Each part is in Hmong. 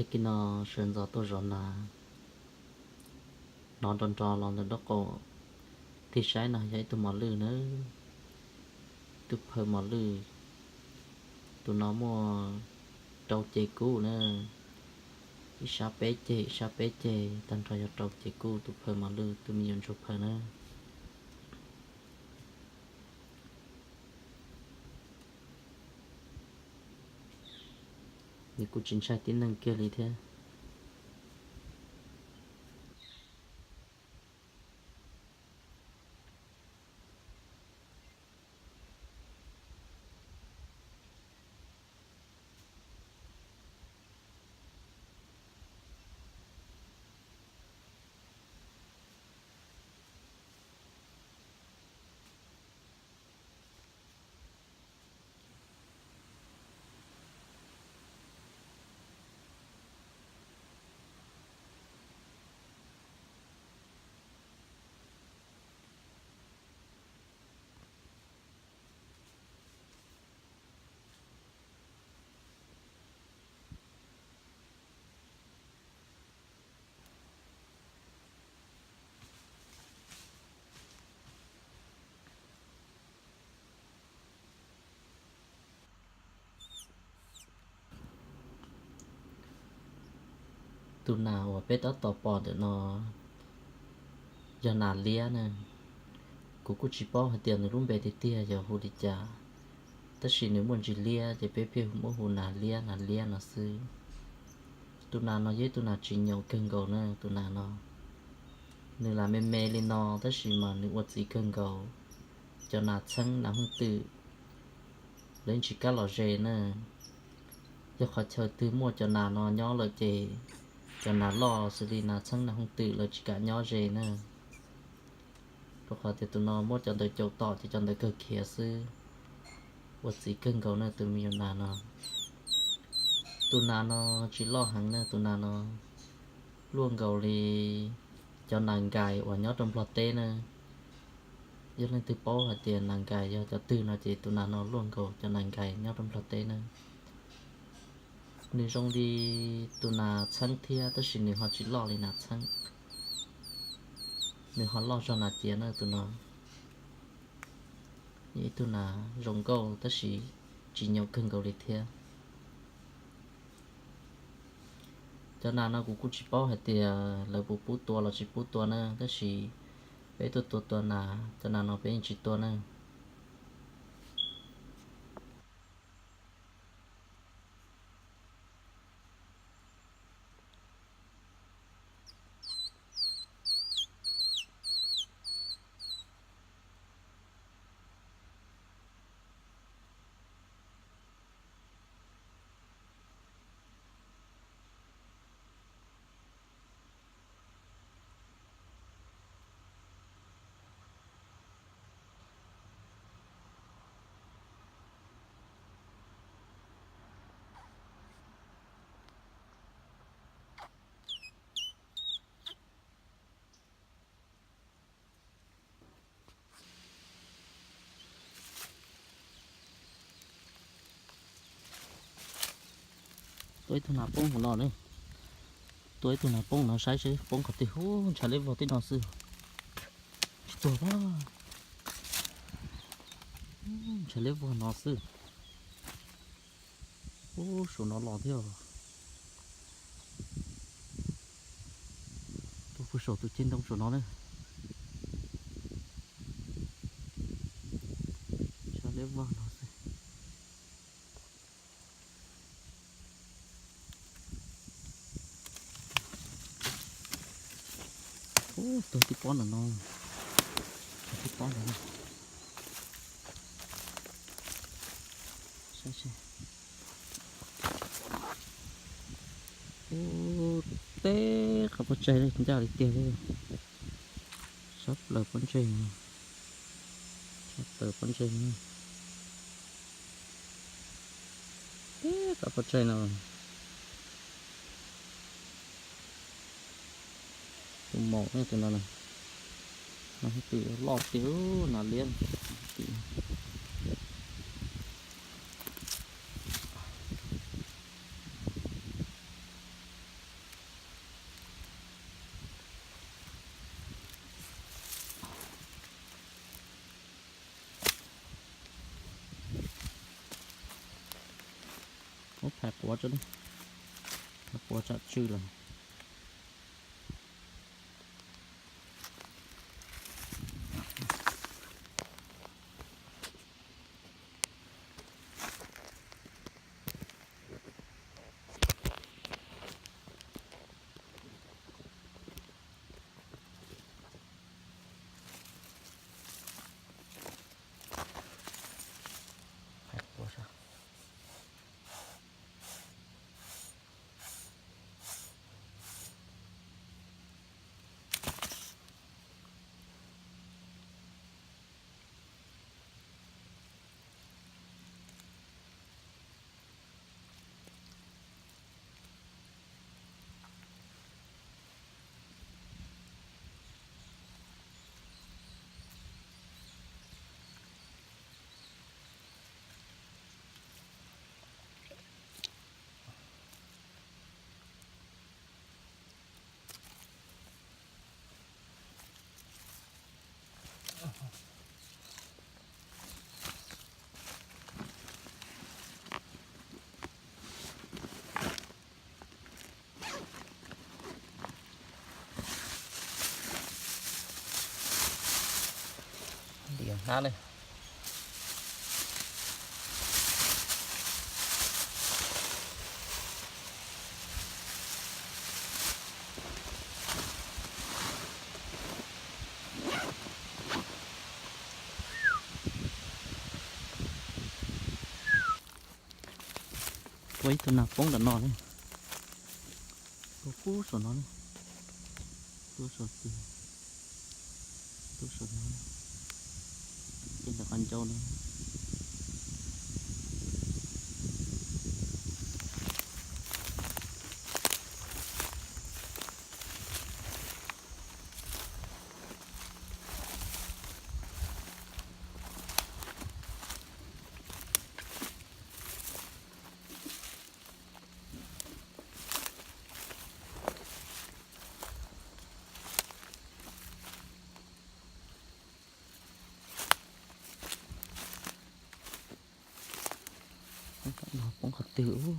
Tag kis no sawv ntxov tuaj zov nas, hnov nrov nrov los ntawm nraub qaum, tig saib no yog ib tug mos lwj na, ib tug phaw mos lwj. Tus no muaj rau ceg kub na, ib sab peb ceg, ib sab peb ceg, tag nrho yog rau ceg kub tus phaw mos lwj, tus me nyuam ntsuag phaw na. Nws kuj tsis ntshai tib neeg kiag li thiab. Tus nas uas peb tab tom pom ntawm no yog nas liab na. Kuv kuj tsis paub hais tias nws lub npe tiag tiag yog hu li cas, tab sis nws muaj ntsis liab ces peb pheej muab hu nas liab nas liab no xwb. Tus nas no yog ib tug nas tsis nyaum kawg nkaus na, tus nas no. Nws lam me me li no tab sis mas nws ua txiv kawg nkaus. Cov nas txheeb nas hooj twm lawv tsis kam los ze na. Yog qhov chaw twg muaj cov nas no nyob lawm ces cov nas loj xws li nas txheeb nas hooj twm lawv tsis kam nyob ze na. Rau qhov tias tus no muab cov ntawd caum tom ces cov ntawd kawg khiav xwb. Ua txiv kawg nkaus na tus me nyuam nas no. Tus nas no tsis loj heev na, tus nas no luaj nkaus li cov nas nkais uas nyob rau Nplog teb na. Yog leej twg paub hais tias nas nkais yog cov twg no ces tus nas no luaj nkaus cov nas nkais nyob rau Nplog teb na. Nws zoo li tus nas txheeb thiab tab sis nws ho tsis loj li nas txheeb. Nws ho loj zog nas ciav na tus no. Yog ib tug nas zoo nkauj tab sis tsis nyaum kawg nkaus li thiab. Cov nas no kuv kuj tsis paub hais tias lawv puas pub tua los tsis pub tua na, tab sis peb tuaj tua tua nas, cov nas no peb yeej tsis tua na. Tua ib tug nas poob hauv no ne. Tua ib tug nas poob no saib seb poob qhov twg. Ub, ntshav liab vog tib no xwb. Tsis tuag a. Ntshav liab vog no xwb. Ub, saum no los thiab. Tuaj puag saum tus ceg ntoo saum no na. Ntshav liab vog no xwb. Ub, tuag tib pob ntawm no. Tuag tib pob ntawm no. Saib seb. Ub, teb qhov pob tsaig ncaj li tiag li. Sab plaws pob ntseg, sab plaws pob ntseg. Teb qhov pob tsaig no. Tus maum ne, tus no na. Nas hooj twm loj tiag, nas liab. Nas hooj twm. Quav tso ne, quav tsam tsw lawm. Hnab ne. Ua ib tug nas poob ntawm no ne, tuaj kub saum no ne, tuaj saum twg, tuaj saum no, ces ntawm qhov ncauj no. Poob qhov twg?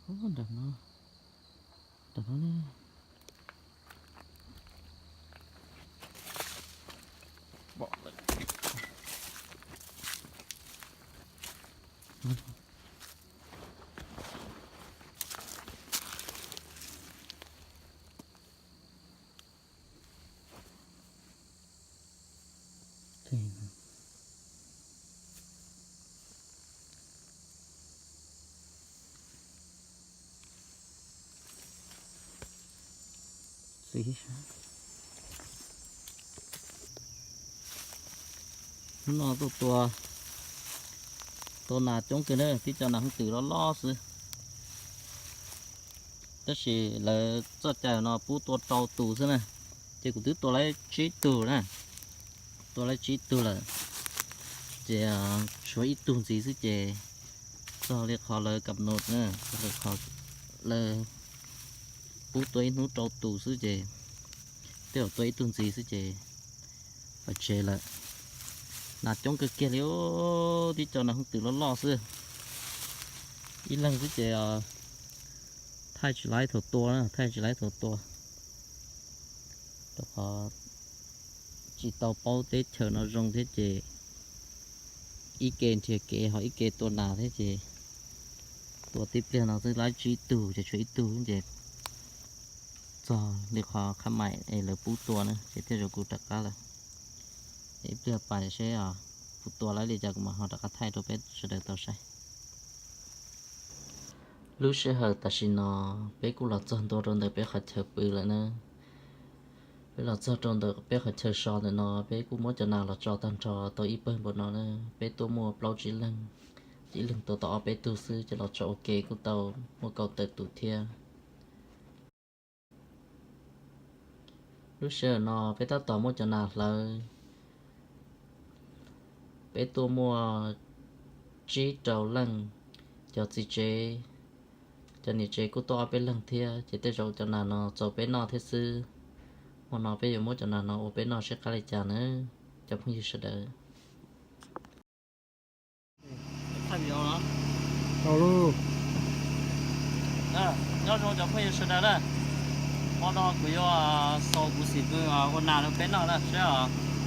Ntawm no, ntawm no ne. Hnub no tuaj tua, tua nas coob kawg na, tib co nas hooj twm loj loj xwb. Tab sis lawv txoj cai no pub tua rau tus xwb na, ces kuv twb tua laib tsib tug na, tua laib tsib tug lawm, ces tshuav ib tug ntxiv xwb ces txog li qhov lawv kam nus na, txog li qhov lawv pub tua ib hnub rau tus xwb ces tej zaum tua ib tug ntxiv xwb ces pais tsev lawm. Nas coob kawg kiag li, tib co nas hooj twm loj loj xwb. Ib leeg xwb ces thaij tsis laib thaum tua na, thaij tsis laib thaum tua. Rau qhov tsis tau paub teb chaws no zoo thiab ces ib ke nrhiav kev ho ib ke tua nas thiab ces tua tib pliag no xwb laib tsib tug ces tshuav ib tug ces txog li qhov khab mais es lawv pub tua na ces thiaj zoo kuv rov qab lawm. Ib pliag pais seb kuv tua laib li cas kuv mam ho rov qab thaij rau peb sawv daws tau saib. Lub sij hawm tam sim no peb kuj los txog ntua rau ntawm peb qhov chaw pw lawm na. Peb los txog rau ntawm peb qhov chaw so ntawm no, peb kuj muab cov nas los tso tag nrho tau ib pawg npaum no na. Peb tuaj muaj plaub tsib leeg, ib leeg tua tau ob peb tug xwb ces los tso ua ke kuj tau muaj kaum tawm tus thiab. Lub sij hawm no peb tab tom muab cov nas hlawv, peb tuaj muaj tsib rau leej, cov txiv tsev, cov niam tsev kuj tuaj ob peb leeg thiab, ces tej zaum cov nas no txaus peb noj thiab xwb. Hmo no peb yuav muab cov nas no ua peb noj seb qab li cas na, cov phooj ywg sawv daws. Nyob zoo cov phooj ywg sawv daws na, hmo no kuv yuav xaus kuv xim mws ua nas rau peb noj na seb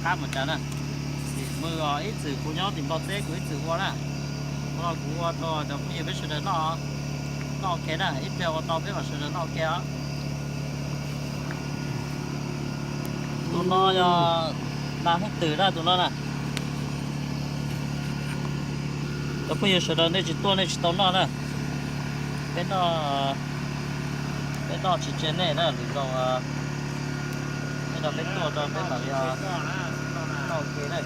qab mus cas na. Xim mws ib txwm kuv nyob tim Nplog teb kuv ib txwm ua na, hmo no kuv ua rau cov phooj ywg peb sawv daws noj, noj ua ke na, ib pliag ua tau peb mam sawv daws noj ua ke os. Tus no yog nas hooj twm na tus no na. Cov phooj ywg sawv daws nej tsis tuaj nej tsis tau noj na. Peb noj, peb noj tsis tseg nej na, lwm zaus nej nrog peb tuaj rau peb mam li noj ua ke na.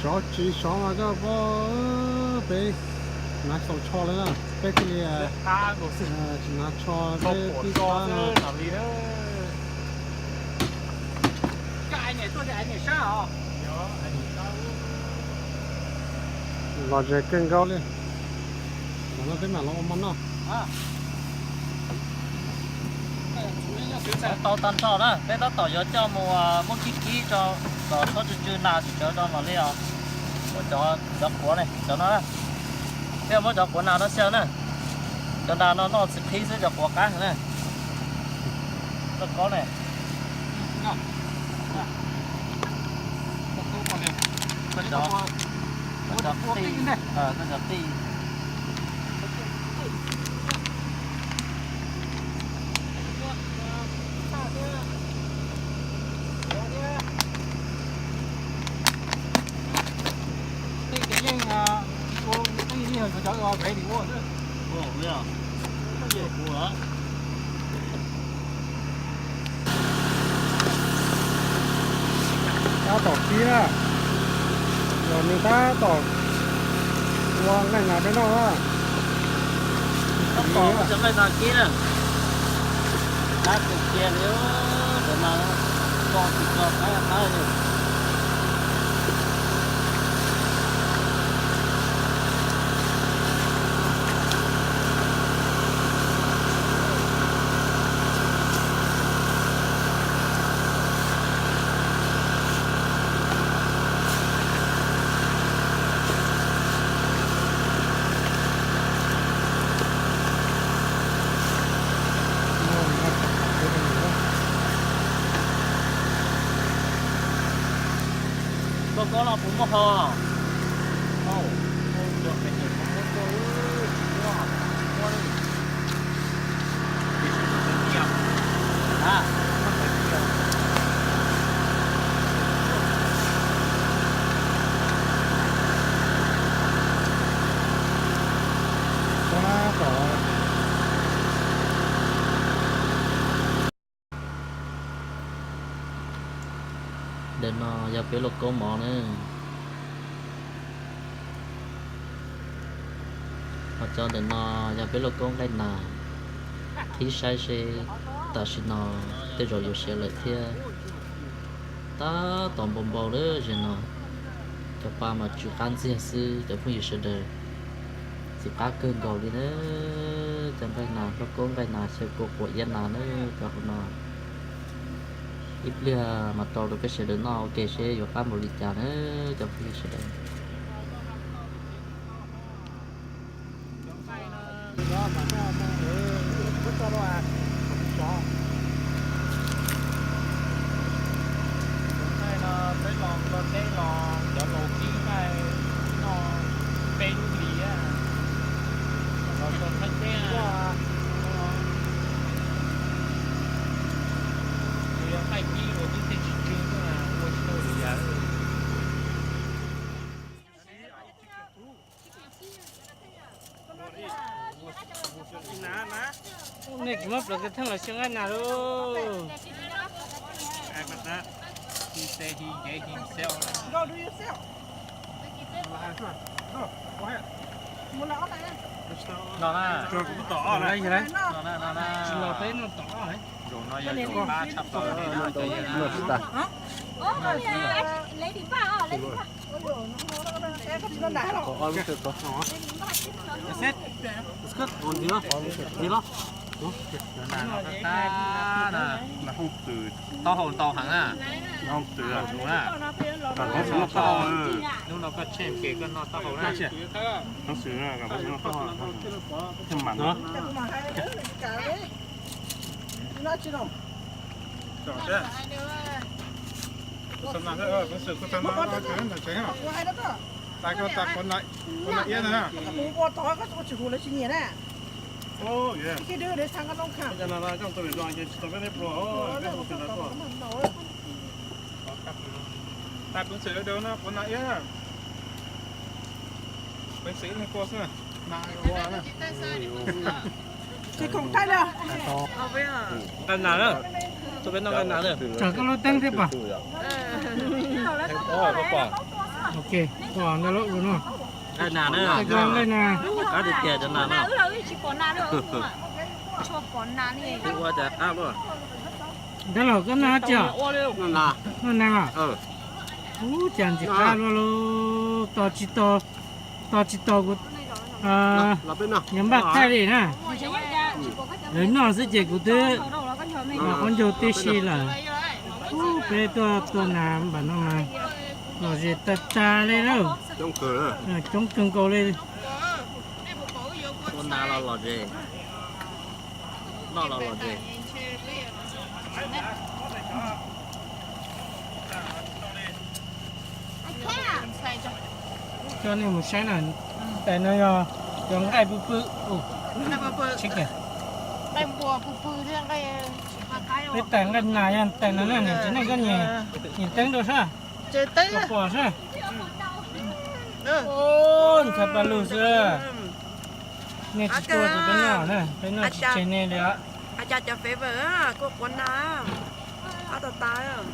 Sov tsis sov mas koj pab, peb hnav xaus tsho lawm na, peb thiaj li tsis hnav tsho, peb tib pab no. Los ze kawg nkaus li. Los no peb mam los ua mov noj. Tau tag nrho na, peb tab tom yuav coj mus muab kib kib rau kom txhob tsw tsw nas tsis tsawv rau mam li os. Muab cov, cov quav ne, cov no na. Peb muab cov quav nas no xyaw na. Cov nas no noj txiv qhib xwb, cov quav qab heev na. Koj kob ne. Koj cov, koj cov qij, koj cov qij. Tab tom kib na, los nws tab tom ua nqaij nas peb noj na. Tab tom ua cov nqaij nas kib na. Qab kawg kiag li, ntawm no tso tsis tso qab qab li. Koj kob no puas muaj ho? Ntawm no yog peb lauj kaub mov na. Ho cov ntawm no yog peb lauj kaub nqaij nas. Qhib saib seb tam sim no tej zaum yuav siav lawm thiab. Tab tom npau npau lawm zaum no. Cov pa mas tsw qab ntxiag xwb cov phooj ywg sawv daws. Txiv qab kawg nkaus li na. Cov nqaij nas, lauj kaub nqaij nas, xyaw kua quav iab nas na cov hauv no. Ib pliag mas rau rau peb sawv daws noj ua ke seb yuav qab npaum li cas na cov phooj ywg sawv daws. Peb los Nplog teb los cov laus kib nqaij noj peb lub hlis, los rau Thaib teb. Kuv yog nqaij kib ua tib tej tsis tsw xwb, ua tsis tau lwm yam. Muab plaws kawg theej los xyoo nqaij nas lauj. No na, no na, no na, tsis no peb no tom. Zoo no yog zoo qab tshaj plaws li na, cov yawg na. Taub hau ntau heev na. Hnub no koj tsheej ces koj noj taub hau na. Nqaij nas na, tuaj peb noj nqaij nas na. Tsam koj lub teeb thiab pas. Ok, pom ntawd lub ua no. Nqaij nas na, nqaij nas. Dab laug koj noj tsi os? Noj nas os? Ub, cas ntxim qab luaj lauj, tos tsis tau, tos tsis tau kuv yuav npaj thaij li na. Lawv noj xwb ces kuv twb ua qaub ncaug tib si lawm. Ub, peb tuaj tua nas npam no mas lom zem tag tag li lauj. Coob kawg nkaus li. Coj nej mus saib na, tais no yog cov nqaij pw pw. Chicken. Peb tais nqaij nas yog tais no na, niam txiv neej koj nyiam, nyiam teeb rau sab, koj pom sab. Ntxhais paj lug xwb. Nej tsis tuaj ces peb noj na, peb noj tsis tseg nej li os. Cov favor kuj quav nas, qab tas tas.